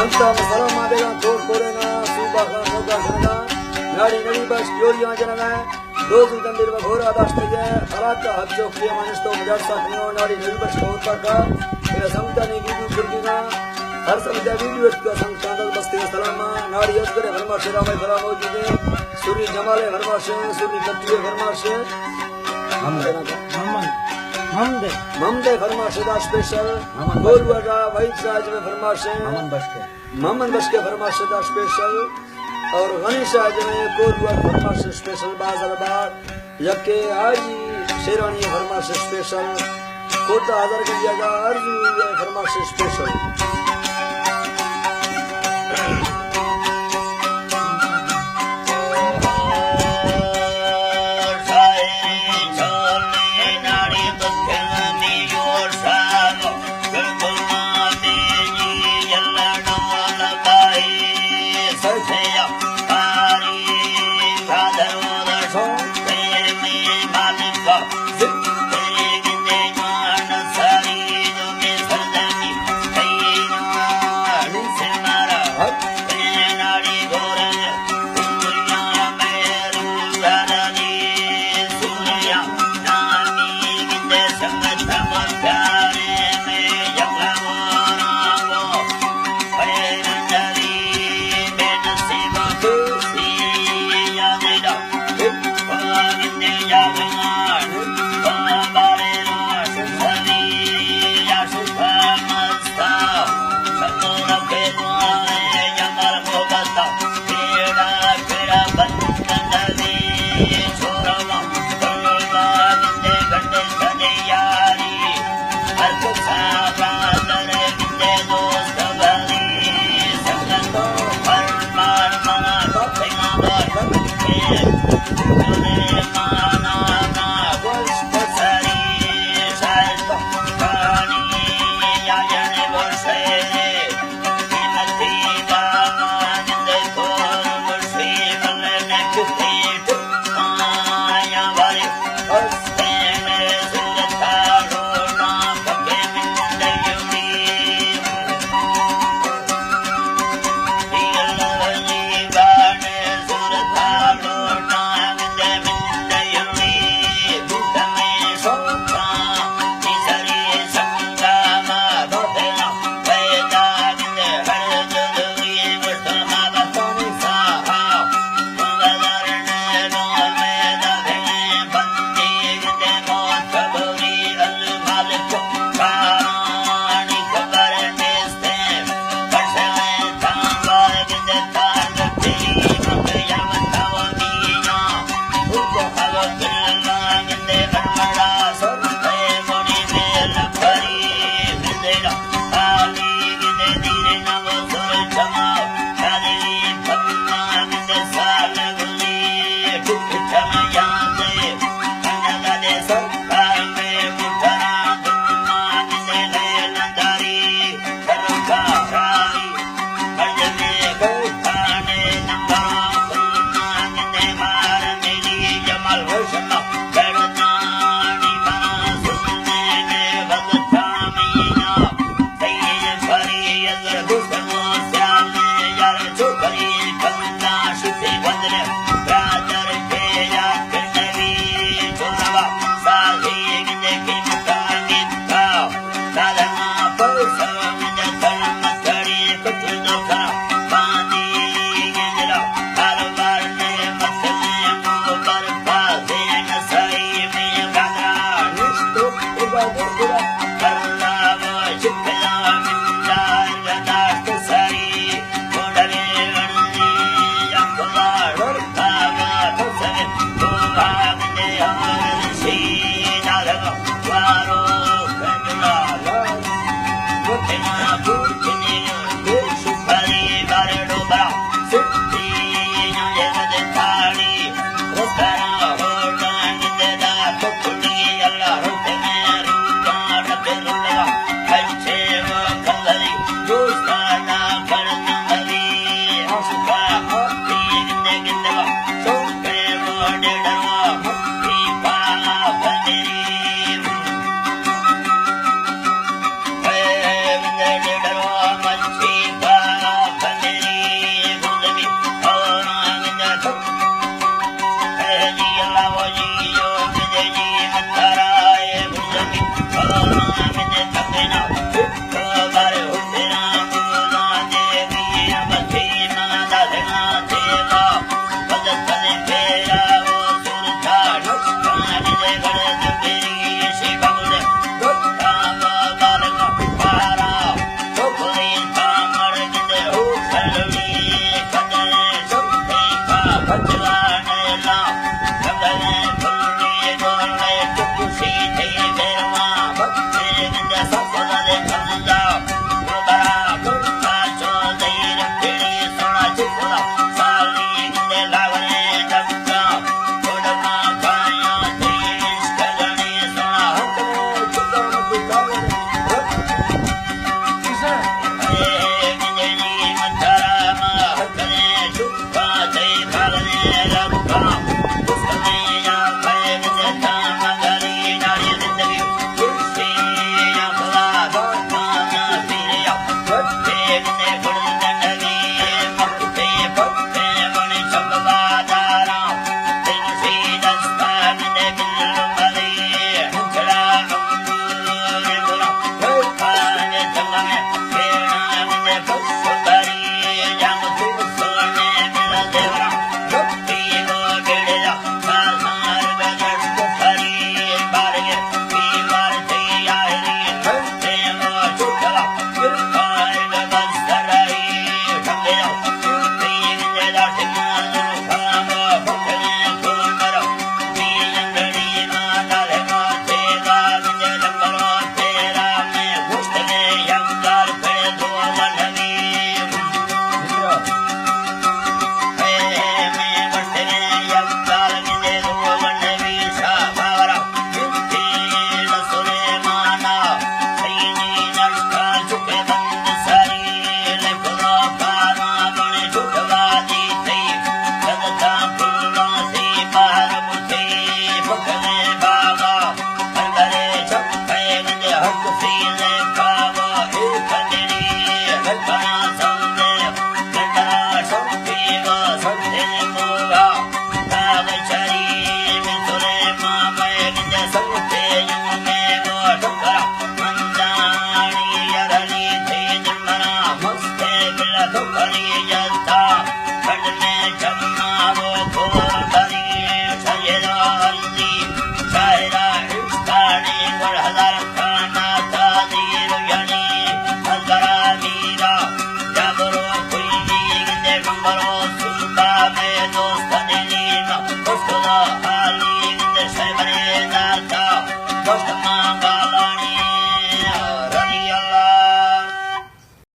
انت ہم سلام ما بیگاں کور کورینا، صوبہ خان موگا جنگا، ناڑی نڑی بش جوڑیاں جنگا، دوزو دندیر و گھورا داشتگے، حالات کا حد چوک کے مانشتو مجار ساکنیو، ناڑی نڑی بش کور پاکا، اے سمتا نے ویڈیو کردینا، ہر سمتا ویڈیو اتکا سمتا دل بستے سلاما، ناڑی ازگر فرمائش راما فرا موجودے، سوری جمال فرمائش، سوری کٹی فرمائش، ممد۔ ممد۔ ممد۔ ممد فرمائش دا اسپیشل۔ ممد۔ گولوا دا وحید شاہ جی فرمائش۔ ممد بشکے۔ ممد بشکے فرمائش دا اسپیشل۔ اور غنی شاہ جی گولوا فرمائش اسپیشل باز البار۔ یکے حاجی شیرانی فرمائش اسپیشل۔ کوٹا ہزار گنجا دا آرزو فرمائش اسپیشل۔